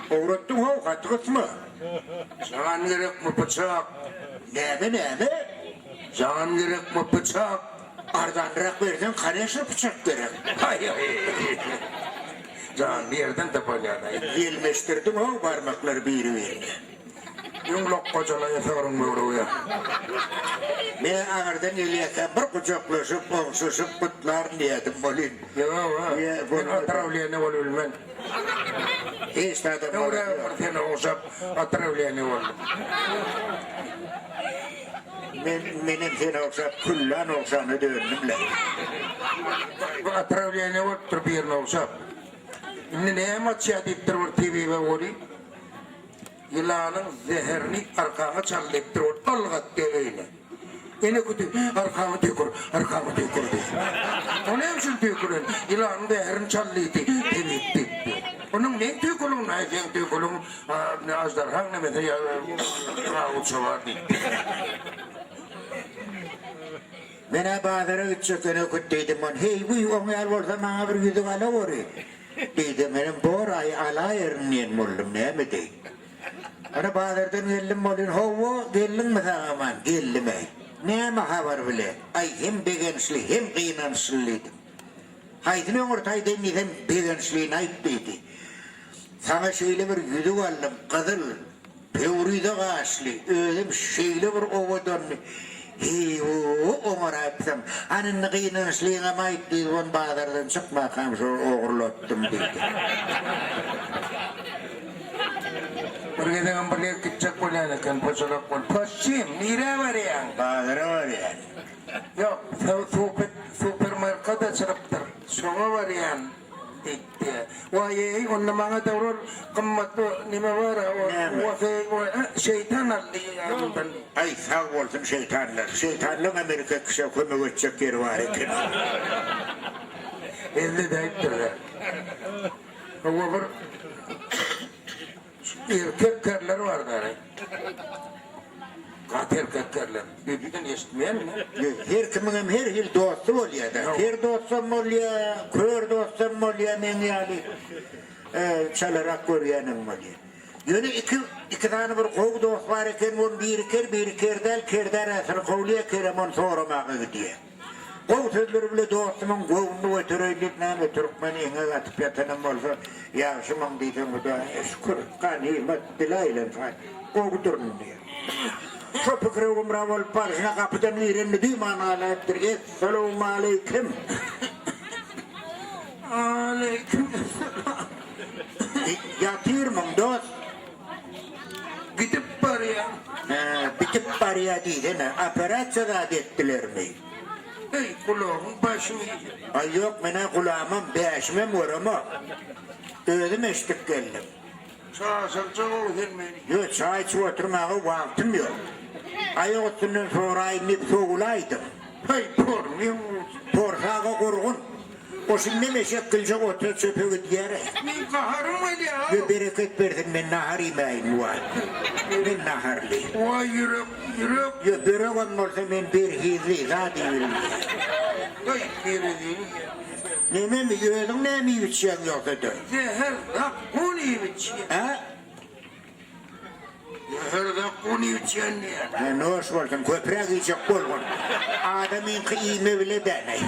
Owratdyň how, gaty gysma. Jan gerekmi pyçak? Näme, näme? Jan gerekmi pyçak? Arzanrak berseň kaneşno pyçak gerek. Aý-aý. Jan nirden tapalýan-aý? Ýelmeşdirdiň how barmaklary biri-birine. Öň lokgajalaýa sygryň böwregi. Men aňyrdan gelýärkäm bir gujaklaşyp, ogşaşyp gutlaryn diýýärdim welin. Ýog-a, men otrawleniýe bolup bilmen. Hiç zadam Öňrägem bir seni ogşap otrawleniýe boldum. Men, menem seni ogşap küllan ogşana döndüm-le. Bu otrawleniýe bolupdyr birini ogşap. Indi näme açýar diýipdir bir tebibe welin. Ýylanyň zäherini arkaňa çal diýipdir ol ylgatdy öýüne. Ene küti arkama tüýkür, arkama tüýkür diýdi. O näme üçin tüýküren? Ýylanyň zäherini çal diýdi tebip diýipdir. Onuň meň tüýküligim, aý seň tüýküligiň aždarhaň nemesi ýa rawuça bar diýipdir. Men-ä bazara gitjek ene küt diýdim. Ol, Heý, wiý, oň ýaly bolsa maňa bir ýüzük alaweri. Diýdi, menem bor-aý, alaýaryn diýen boldum, näme edeýin. Ana, bazardan geldim welin, Hawa, geldiňmi sag-aman? Geldim-äý. Näme habar bile? Aý, hem begençli, hem gynançly diýdim. Haýsyny öňürti aýdaýyn diýsem, begençlini aýt diýdi. Saňa şeýle bir ýüzük aldym, gyzyl. Pöwrize gaşly, özem şeýle bir owadandy. Heý-o, oňaraýypsyň. Hany indi gynançlyňam aýt diýdi, ony bazardan çykmakam şol ogurlatdym diýdi. Bir gezegem bir ýere gitjek bolýan eken, poçalak bolup. Poçjym, nirä barýaň? Bazara barýan. Ýok, supermarket açylypdyr, şoňa barýan. Diýipdi. Waý-eý, onda maňa-da ol gymmatly neme bar-a, ol şeýtan aldy ýanymdan. Aý, sag bolsun şeýtanlar. Şeýtanlaň hem erkek kişä kömek etjek ýeri bar eken. Elde däýipdir-dä. Hawa, bir Erkek kerler bar däli. Gaty erkek kerler. Bibiden eşitmeýänmi? Her kimiňem her hili dosty bolýa-da. Ker dostam bolýa, kör dostam bolýa meň ýaly çalarak görýänem bolýa. Ýöne iki iki sany bir gowy dost bar eken, onuň biri ker, biri ker däl, ker däl-ä syrkawlaýa, kerem ony soramaga gidýä. Gowy sözleri bile dostumyň göwnüni götereýin diýip näme türkmen eňek atyp ýatanam bolsa ýagşymyň diýseň hudaýa şükür ganymat dile aýlansa gowudyryn diýýär. Şo pikire gümra bolup barşyna gapydan girenini duýman galaýypdyr, Essalawmaleýkim! Aleýkimessalam. Ýatyrmyň dost? Gidip barýan. Hä, bitip barýa diýsene, operasiýa zat etdilermi? Eý, gulagyň başyny iýdim. Aý ýok, men-ä gulamam, bäşimem göremok. Özüm eşidip geldim. Çaşyrjag-ow sen meni. Ýo, çaý içip oturmaga wagtym ýok. Aýak üstünden soraýyn diýip sowulaýdym. Heý, pornyň bolsun. Porsaga gurgun. O şindem eşek gyljak ota çöpe gidýär-ä. Meň gaharym gelýär-ow. Ýö, bereket bersin, men nahar iýmäýin bu wagt. Men naharly. Waý, ýürek, ýürek. Ýö, böregem bolsa men berhizli, zat iýbilmeýän. Heý, berhizini iýen. Nememi, özüň näme iýip-içýäň ýogsa-da? Zäher zakgun iýip-içýän. Hä? Zäher zakgun iýip-içýän diýýän. Hä, noş bolsun, köpräk iýjek bolgun. Adamyňky iýme bile däl-aý.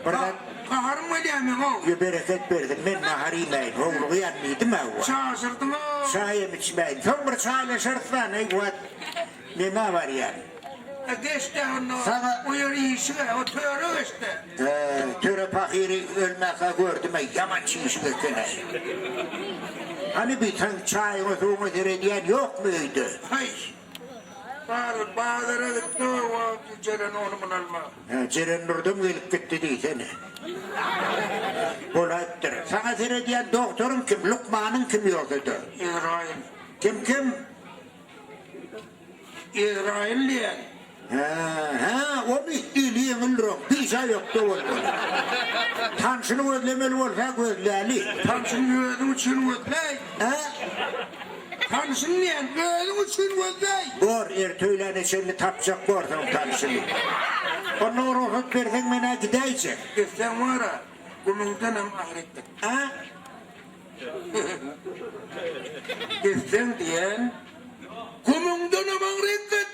Bir zat. Gaharym gelýär meň-ow. Ýö, bereket bersin, men nahar iýmäýin, howlugýan diýdim-ä wa. Çaşyrdyň-ow. Çaýam içmäýin. Soň bir çaýlaşarys-da, neý, wagt. Nämä barýan? E, geç-dä onda. Saňa. O ýer işig-ä, o töre geç-dä. E, töre pahyry ölmäkä gördüm-ä, ýaman çişik eken-äý. Hany bi seň çaýyňa-suwuňa seredýän ýokmy öýde? Haý, bar, bazara gitdi-ow, wagtly Jeren ony-muny almaga. Hä, Jeren Nurdam gelip gitdi diýsene. Bolaýypdyr. Saňa seredýän dogtoryň kim, lukmanyň kim ýogsa-da? Ezraýyl. Kim-kim? Ezraýyl diýen. Hä, hä, omy ili ýeňilroň, bijaý ökde bolmaly. Tanşyny gözlemeli bolsa gözläli. Tanşyny özüň üçin gözläý. Hä? Tanşyny diýen, özüň üçin gözläý. Bor, erte öýläne çenli tapjak borsuň tanşyny. Onda rugsat berseň men-ä gidäýjek. Gitseň bar-a, gümüňdenem agyr etdik. Hä? Gitseň diýen, gumuňdanam aňryk git!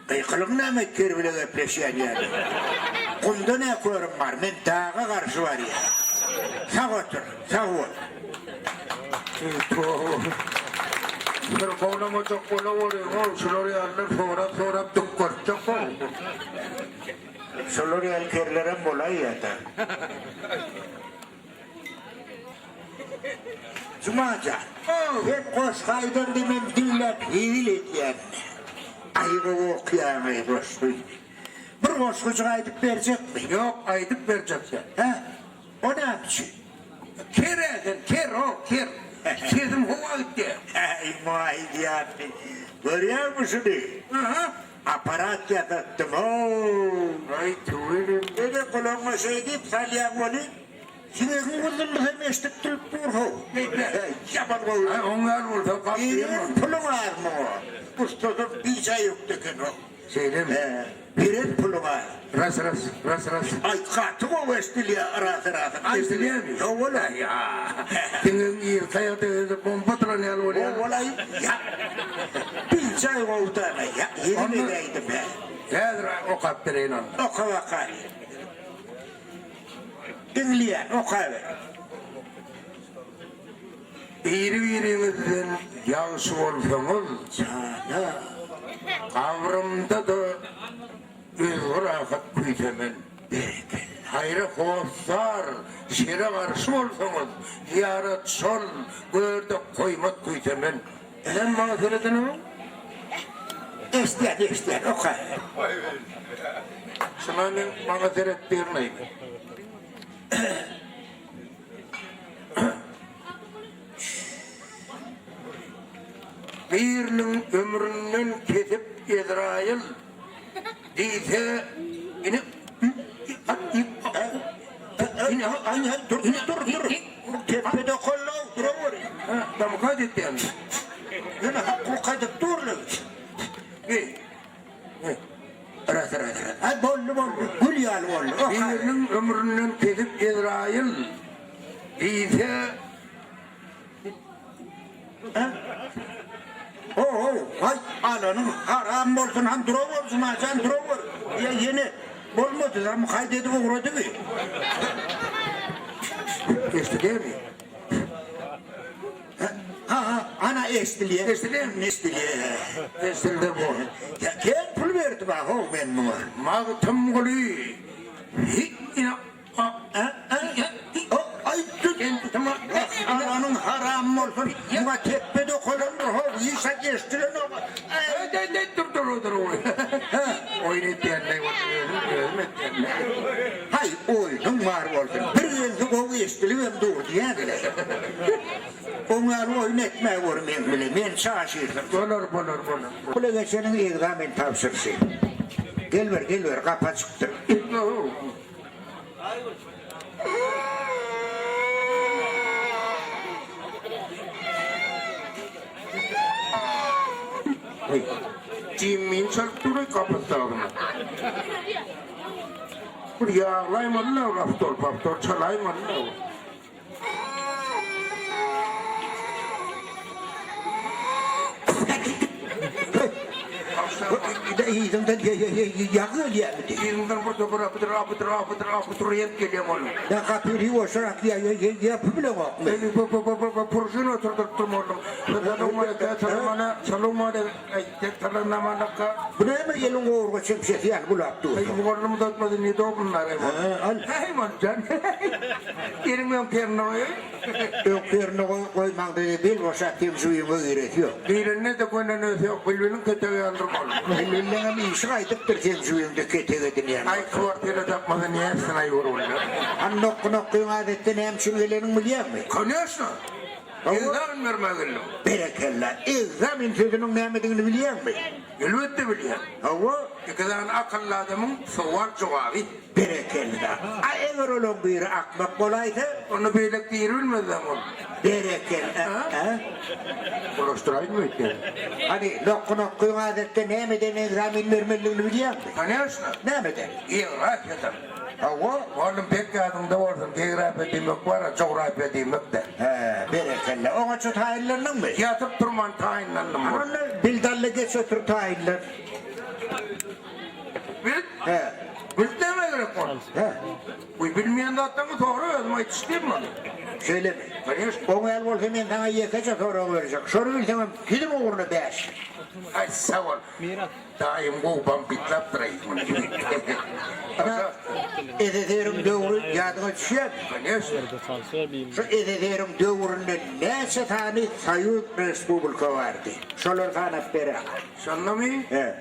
Gykylygyň näme ker bile gepleşýän ýaly. Gumda nä körüm bar, men daga garşy barýan. Sag otur, sag bol. Bir gowlamajak bolawereň-ow, şular ýalylar sorap-sorap dykgartjak-ow. Şolar ýaly kerlerem bolaýýa-da. Jumajan, sen goşgy aýdanda men diňläp hezil edýän. Aý gowy okýaňaý goşgy. Bir goşgujyk aýdyp berjekmi? Ýok, aýdyp berjek däl. Hä? O näme üçin? Ker-ä sen, ker, ho, ker. Sesim howa gitýär. Äý, muňa aýdýarmy? Görýäňmi şuny? Aha. Aparat ýasatdym-ow. Aý, tüweleme. Ene gulagyňa şeý diýip salýaň welin, Siňegiň wyzzyldysam eşidip durup dur-how. Heý, ýaman gowy. Aý, oň ýaly bolsa gap diýen Beren puluň az muňa. Ussadam bijaý ökde eken-ow. Şeýlemi? Hä, beren puluň az. Ras, ras, ras, ras. Aý, gaty gowy eşidilýär, ras, ras. Eşidilýärmi? Hawa-la. Ýa, siňegiň yzy taýakda gezdi, bomba atylan ýaly bolýar. Hawa-laý, ýa, bijaý gowy-da-la, ýa, hezil edäýdim, hä. Häzir okap bereýin onda. Oka bakaýyn. Diňleýän, okaber. Biri-biriňizden ýagşy bolsaňyz, Jana. Gabrymda-da özge rahat küýsemen. Berekella. Haýra hossar, şere garşy bolsaňyz, zyýarat şol, görde koýmat küýsemen. Sen maňa seredeniňi? Eşidýän, eşidýän, oka. Şuna men maňa seret diýermeýin. Biriniň ömründen kesip Ezraýyl diýse, ine, Dur, dur, dur. Tepbe dokanlaw, duraweri. Damka diýýän. Ýöne hak okadyp durly. Eý. Ras, ras, ras. Aý, boldy, boldy. Gül ýaly boldy. Oka. Biriniň ömründen kesip Ezraýyl diýse, Ho-ho, haý, alanyň haram bolsun, han duraweri, Jumajan, duraweri. Ýa ýene bolmady, zam haýt edip ugrady bi. Eşidilýärmi? Ha, ha, ana eşidilýär. Eşidilýärmi? Eşidilýär. Eşidildi bu. Ýa kän pul berdim a-how men muňa. Magtymguly, hi, ina, a, A, a, o, aý, tut, alanyň haram bolsun, muňa tepbe dokalandyr, how, hiç zat eşidilenok. Eý, eý, eý, dur, dur, dur, Hä? Oýun etýän-leý, özüm, özüm etýän-leý. Haý, oýnuň bar bolsun, bir gelse gowy eşidilibem dur diýýän-le. Oň ýaly oýun etmä gör meň bile, meni çaşyrsyň. Bolar, bolar, bolar. Pula geçeniň ekzamen tabşyryşy. Gel ber, gel ber, gapy açykdyr. Heý, Jimmini çalyp dur-aý gapysyz agzyna. Bir ýaglaýmaly-la ol awtor-pawtor çalaýmaly-la ol. Yzyňdan ýag gelýärmi diý. Yzyňdan bir topar apydyr, apydyr, apydyr, apydyr gelýär onuň. Ýa gapyny ýuwaşrak ýapyp bileňokmy? Purjin oturdyryp durmalyň. Bu näme eliň gowurga çemçesi ýaly bulap dursuň? Eý, mugallym uzatmady, nedobnylar. Hä, al. Heý, Monjan. Eliň öň perine goýaý. Öň perine goýmaňda bel boşap seň jübiňe giresi ýok. Girende-de gönenesi ýok, bilbiliň ketegi ýalydyr ol. Bilbiliňem işi gaýdypdyr seň jübiňde ketek edinýän Aý, kwartira tapmasa nätsin-aý görgüliler. Han nokgy-nokgyň adatda näme üçin geleniňi bilýäňmi? Koneçno! Ekzamen bermäge geldim. Berekella! Ekzamen sözüniň nämedigini bilýäňmi? Elbetde bilýän. Hawa. Iki sany akylly adamyň sowal-jogaby. Berekella! A eger olaň biri akmak bolaýsa? Onda beýleki biri bilmez-dä ol. Berekella! A? Bulaşdyraýdym öýtýän. Hany, nokgy-nokgyň adatda nämeden ekzamen bermelidigini bilýäňmi? Koneçno! Nämeden? Geografiýadan. Hawa. Oglum pek ýadyňda bolsun, geografiýa diýmek bar-a, jografiýa diýmek-dä. Hä, berekella. Oňaça taýynlandyňmy? Ýatyp durman taýynlandym. Ana onda bildalla geç otur taýynlan. Bilt? Hä. Bilt näme gerek boldy? Hä. Bu bilmeýän zatlaryňy sora özüm aýdyşdyryn ony. Şeýlemi? Koneşno. Oň ýaly bolsa men saňa ýekeje sorag berjek. Şony bilseňem siziň ugruna bäşlik. Aý sag bol. Daýym gowy bambitlapdyr-aý muny. Ana, SSR-iň döwri ýadyňa düşýärmi? Koneşno. Şu SSR-iň döwründe näçe sany soýuz respublika bardy? Şolary sanap beräý. Şondamy? He.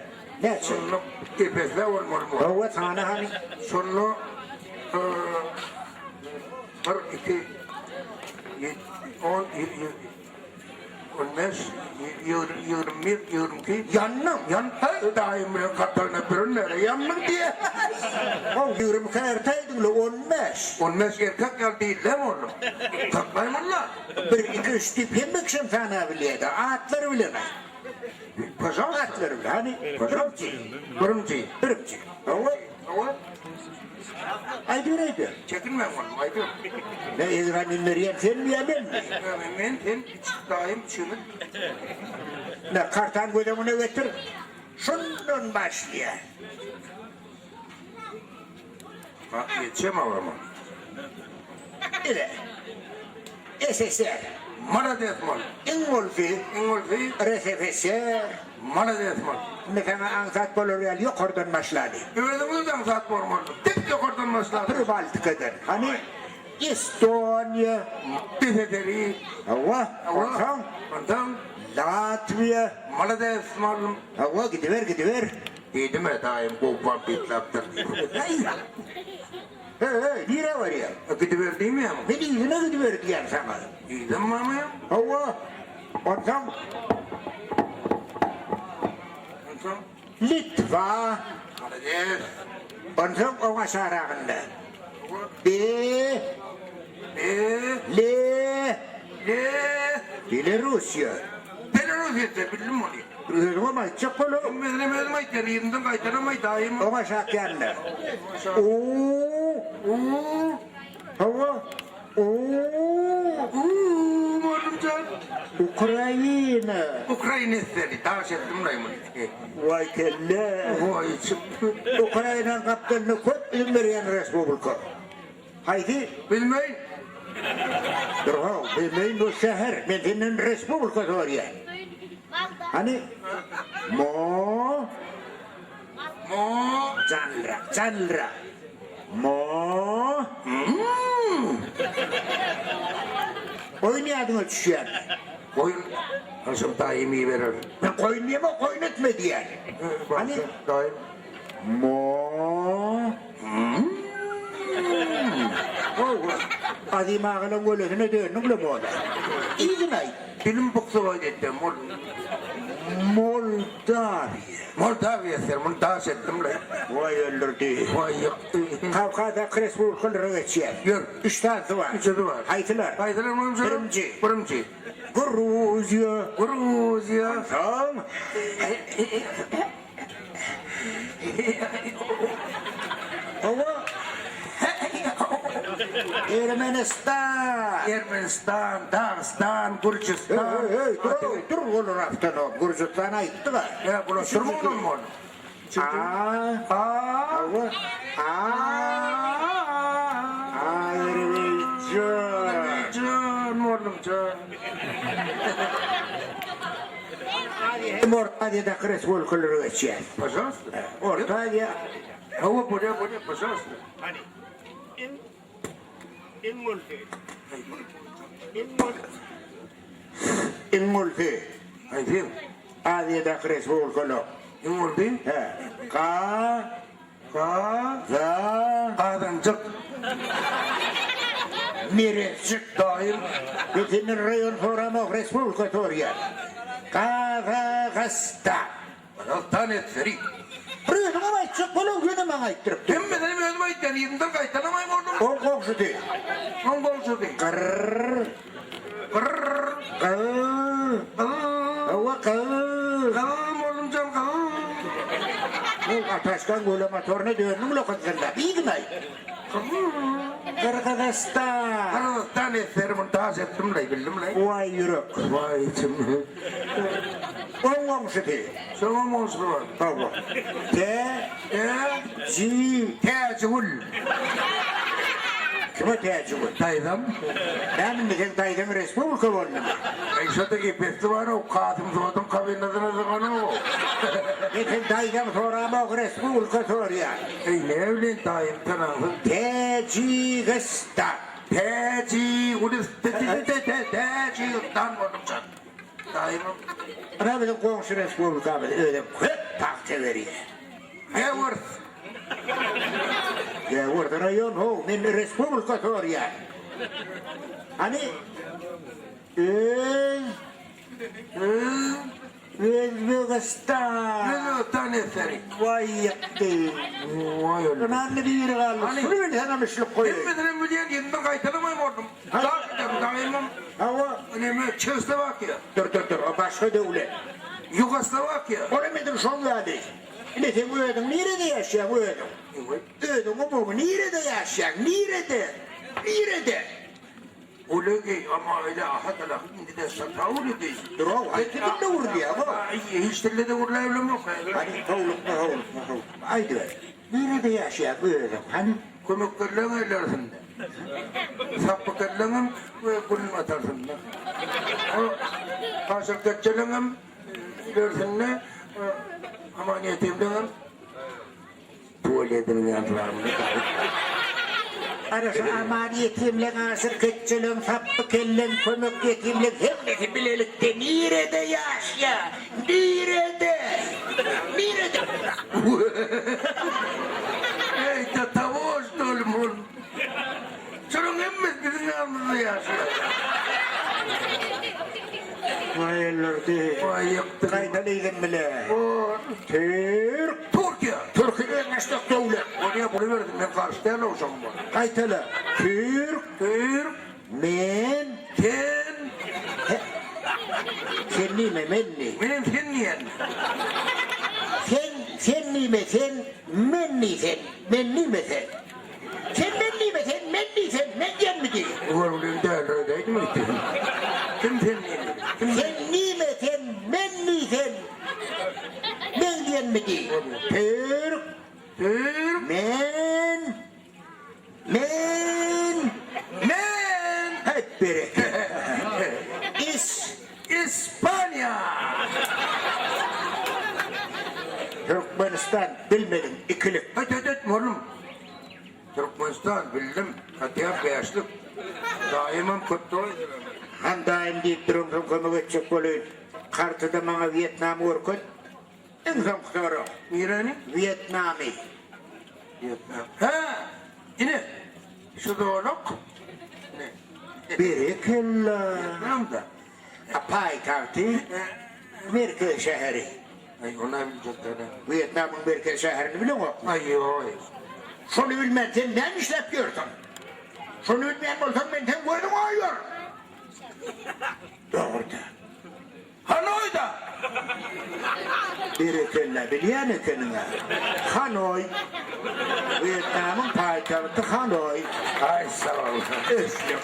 Näçe? Şonda epesle bolmaly bu. Hawa, sany hany? Şonda bir, iki, ýedi, on, on bäş, 21, 22. Ýandyň! Ýan, haý, daýym bilen gapdalyna bürünmere, ýandyň diýýä. Haw, 22 ertäýdiň-le, on bäş. On bäş erkek ýaly diýilýämi oglum? Saklaýmyl-la. Bir, iki, üç diýip hemme kişem sanabilýä-dä, atlary bilen aýt. Pažalsta. Atlary bilen, hany? Pažalsta. Birinji. Birinji. Hawa. Hawa. Aýdyber, aýdyber. Çekinmäň oglum, aýdyber. Ne egzamin berýän senmi ýa menmi? Men, sen, üç daýym, üçümiz. Ne, kartany göz öňüne getir. Şundan başlaýar. Ha, ýetişem agama. Ine. SSR. Malades mal. Iň bolsy. Iň bolsy. RSFSR. Malades mal. Indi saňa aňsat bolar ýaly ýokardan başlady. Özüňiz aňsat bolmaly. Dik ýokardan başlady. Pribaltikadan. Hany Estoniýa. SSR-i. Hawa. Onsoň. Onsoň. Latwiýa. Malades mal. Hawa, gidiber, gidiber. Diýdim-ä, daýym gowy bambitlapdyr diýip. Heý, heý, nirä barýaň? Gidiber diýmeýäňmi? Men yzyna gidiber diýýän saňa. Yzam barmy? Hawa. Onsoň? Onsoň? Litwa. Malades. Onsoň oň aşaragynda. Be. Be. Le. Le. Belarussiýa. Belarussiýa bildim ony. Özüňem aýtjak bolup. Meselem özüm aýtýan, yzyndan gaýtaram aýdaýyn. Oň aşak ýanynda. U. U. Hawa. U. U, mugallymjan. Ukraina. Ukraina etseli, daş etdim laý muny. Waý kelle. Waý içim. Ukrainanyň gapdalynda köp bilim berýän respublika. Haýsy? Bilmeýin. Dur-how, bilmeýin bu şäher. Men senden respublika soraýan. Hany? Mo. Mo. Janlyrak, janlyrak. Mo. Mm. Goýun ýadyňa düşýärmi? Goýun. Haşym daýym iberer. Men goýun diýemok, goýun etme diýýän. Hany? Daýym. Mo. Hawa, Azim agalaň gölesine döndüň-le mola. Yzyny aýt. Dilim buksabaý etdem ol. Moldawiýa. Moldawiýa sen muny daş etdim-le. Waý öldürdi. Waý ýykdy. Kawkazdaky respublikalara geçýär. Ýör. Üç sanysy bar. Üçüsi bar. Haýsylar? Haýsylar bolmuşlar? Birinji. Birinji. Gruziýa. Gruziýa. Onsoň. Hawa. Ermenistan. Ermenistan, Dagystan, Gürjüstan. Hey, hey, hey, dur, dur olar awtonom. Gürjüstan aýtdyk-a. Ýa, bular durma olam bol. A. A. Hawa. A. Azerbaýjan. Azerbaýjan, mugallymjan. Hem Orta Aziýadaky respublikalara geçýär. Pažalsta. Orta Aziýa. Hawa, bolýar, bolýar, pažalsta. Hany. Iň iň ulusy. Iň ulusy. Iň ulusy. Haýsy? Aziýadaky respublikalar. Iň ulusy? He. Ga. Ga. Za. Gazanjyk. Merezjik. Daýym. Men senden raýon soramok, respublika sorýan. Gazagystan. Gazagystan etseri. Bir özüňem aýtjak boluň, ýene maňa aýtdyryp dur. Hemmesinem özüm aýtýan, yzyndan gaýtalamaý boldum. Oň goňşusy. Oň goňşusy. Gyrr. Gyrr. Gyr. Gyr. Hawa, gyr. Gyr, mollumjan, gyr. Bu Ataşkan göle motoryna döndüň lokadyzynda. Yzyna. Gyrgyzystan. Gyrgyzystan eseri muny daş etdim-leý, bildim-leý. Waý ýürek. Waý içim. Oň goňşusy. Şoňam goňşusy bar. Hawa. T. E. G. Täjigül. Kime Täjigül? Daýzam. Näme indi seň daýzaň respublika boldumy? Aý şo-da epesli bar-ow, Kasym Zoduň kabinasyna syganok-ow. Men seň daýzaňy soramok, respublika sorýan. Eý, näbileýin daýym tanaňsyz. Täjigistan. Täjigülistan bolupjak. Daýymam. Ynha biziň goňşy respublikamyz özem köp pagta berýär. Gäwers. Gäwers raýon how, men respublika sorýan. Hany öz Öz. Özbegistan. Özbegistan eseri. Waý ýykdy. Waý öldi. Ynandy biri galdy. Hany? Şuny bilseňem üçlük goýaý. Hemmesinem bilýän, ýene bir gaýtalamaý boldum. Daş ederim, daýymam. Hawa. Neme, Çehoslowakiýa. Dur, dur, dur, o başga döwlet. Ýugoslowakiýa. Olam edil şoň ýaly. Ine seň özüň nirede ýaşaýaň özüň? Özüň umumy nirede ýaşaýaň? Nirede? Nirede? Olegi, amma öyle ahat ala hindi de şatawly diý. Dur-ow, haýsy dilde gürleýäň-ow? Aý, hiç dilde-de gürläbilemok häzir. Hany, howlukma, howlukma, howlukma. Aýdyber. Nirede ýaşaýaň özüň, hany? Kömekgerleň ellersinde. Sapbykerleňem we günbatarsynda. O paşyrketçeleňem ilersinde, amanýetimleňem. Tuwalediniň ýanlarynda garyp. Ana şu aman ýetimleň, aşyr ketjeleň, sapby kelleň, kömek ýetimleň hemmesi bilelikde nirede ýaşýa? Nirede? Nirede? Eý, tatawoş dolmul. Şolaryň hemmesi biziň ýanymyzda ýaşaýar. Waý öldürdi. Waý ýykdy. Gaýtal yzyn bile. Türk. Türkiýe. Türki özbaşdak döwlet. Bolýa bolubersin men garşy däl ogşagyma. Gaýtala. Türk. Türk. Men. Sen. Sen nime men ni. Menem sen diýen. Sen sen nime sen men ni sen men nime sen. Sen men nime sen men ni sen men diýenmi diý. Görgüliň dälirä däýdimi? Kim sen diýen? Kim sen nime sen men ni sen men diýenmi diý. Türk. Türk. Men. Men. Men. Hep bereket. İs. Ispaniýa. Türkmenistan bilmediň ikilik. Höt höt höt mollum. Türkmenistan bildim. Hatýa bäşlik. Daýymam köp doga ederem. Han daýym diýip duransoň kömek etjek bolaýyn. Kartada maňa Wýetnamy görkez. Iň soňky sorag. Nireni? Wýetnamy. Wýetnam. Hä! Ine, şu zolak. Ine. Berekella. Wýetnamda. A paýtagty? Merkez şäheri. Aý, ony-a biljek däl-ä. Wýetnamyň merkez şäherini bileňokmy? Aý, ýok-aý. Şony bilmän sen näme işläp ýörsüň? Şony bilmeýän bolsaň men seň gözüňi oýaryn. Dogry-da. Hanoýda! Berekella, bilýän ekeniň-ä. Hanoý. Wýetnamyň paýtagty Hanoý. Aý, sag bol. Ösdük.